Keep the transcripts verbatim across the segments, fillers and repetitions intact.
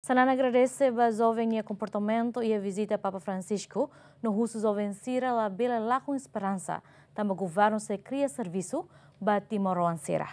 Xanana agradese ba joven nia komportamentu iha vizita Papa Francisco, no husu joven sira labele lakon esperansa, tanba governu sei kria servisu ba timoroan sira.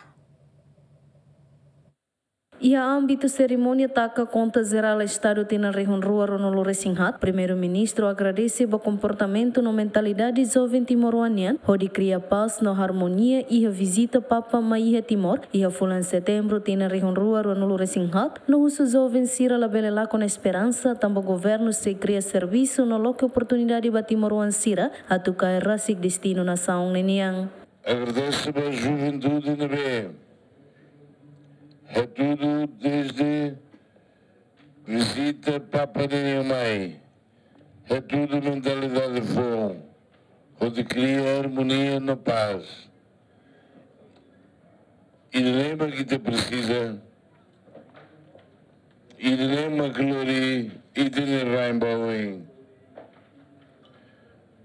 Iha ámbitu serimónia taka Konta Jerál Estadu tinan rihun rua ruanulu-resin-haat, Primeiru-Ministru agradese ba komportamentu no mentalidade joven timoroan nian hodi kria pás no armonia iha vizita Papa mai iha Timor iha fulan Setembru tinan rihun rua ruanulu-resin-haat, no husu joven sira labele lakon esperansa, tanba governu sei kria servisu no loke oportunidade ba timoroan sira atu kaer rasik destinu nasaun ninian. Agradese ba juventude ne'ebé hatudu desde vizita Papa ninian mai, hatudu mentalidade foun, hodi kria armonia no pás. Ida-ne'e mak ita presiza, ida-ne'e mak lori ita-nia rain ba oin.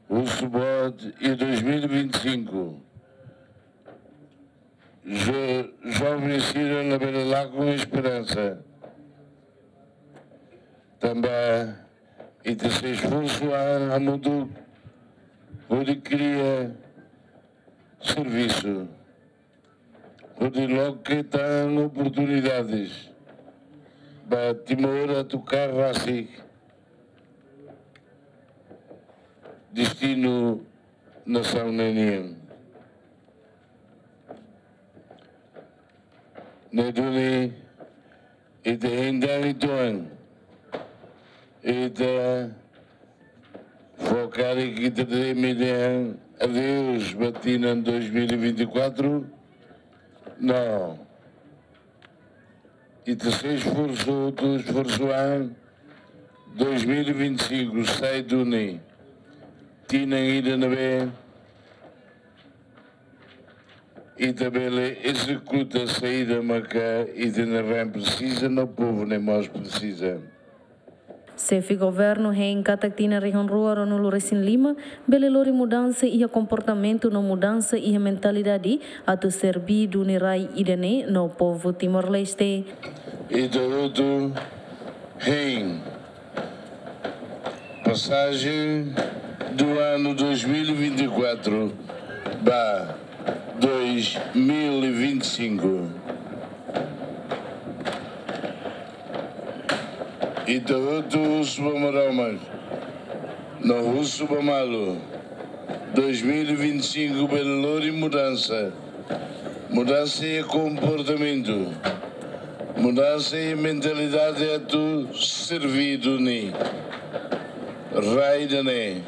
Husu boot iha dois mil e vinte e cinco. Jo-, joven sira labele lakon esperansa. Tanba ita sei esforsu an hamutuk hodi kria servisu, hodi loke tan oportunidades ba Timor atu kaer rasik destinu nasaun ninian. Ne'e duni ita hein tan uitoan, ita fó karik ita-nia adeus ba tinan dois mil e vinte e quatro? Não. Ita sei esforsu, atu esforsu an dois mil e vinte e cinco sai duni tinan ida ne'ebé ita bele ezekuta saida maka ita-nia rain presiza no povu ne'e mós presiza. Xefe governu hein katak tinan rihun rua ruanulu-resin-lima bele lori mudansa iha komportamentu no mudansa iha mentalidade atu serbi duni rai ida-ne'e no povu Timor-Leste. Ita hotu hein passagem do ano dois mil e vinte e quatro ba dois mil e vinte e cinco. Ita hotu husu ba Maromak no husu ba malu, dois mil e vinte e cinco bele lori mudansa. Mudansa iha komportamentu, mudansa iha mentalidade atu serbi duni rai ida-ne'e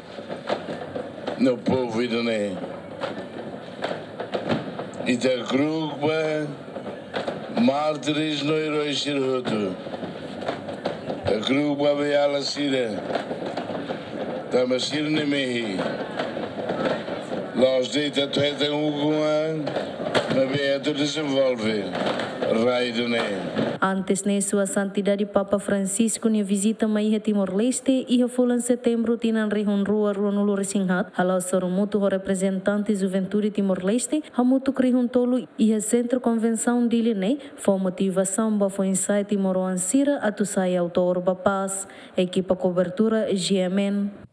no povu ida-ne'e. Ita hakru'uk ba mártires no eróis sira hotu. Hakru'uk ba beiala sira, tanba sira-ne'e mehi la'ós de'it atu hetan ukun an, maibé atu dezenvolve rai ida-ne'e. Antes ne'e, Sua Santidade Papa Francisco nia vizita mai iha Timor-Leste iha fulan Setembru tinan rihun rua ruanulu-resin-haat, hala'o sorumutu ho reprezentante juventude Timor-Leste hamutuk rihun tolu iha Sentru Konvensaun Dili ne'e, fó motivasaun ba foin-sa'e timoroan sira atu sai autór ba pás. Ekipa kobertura G M N.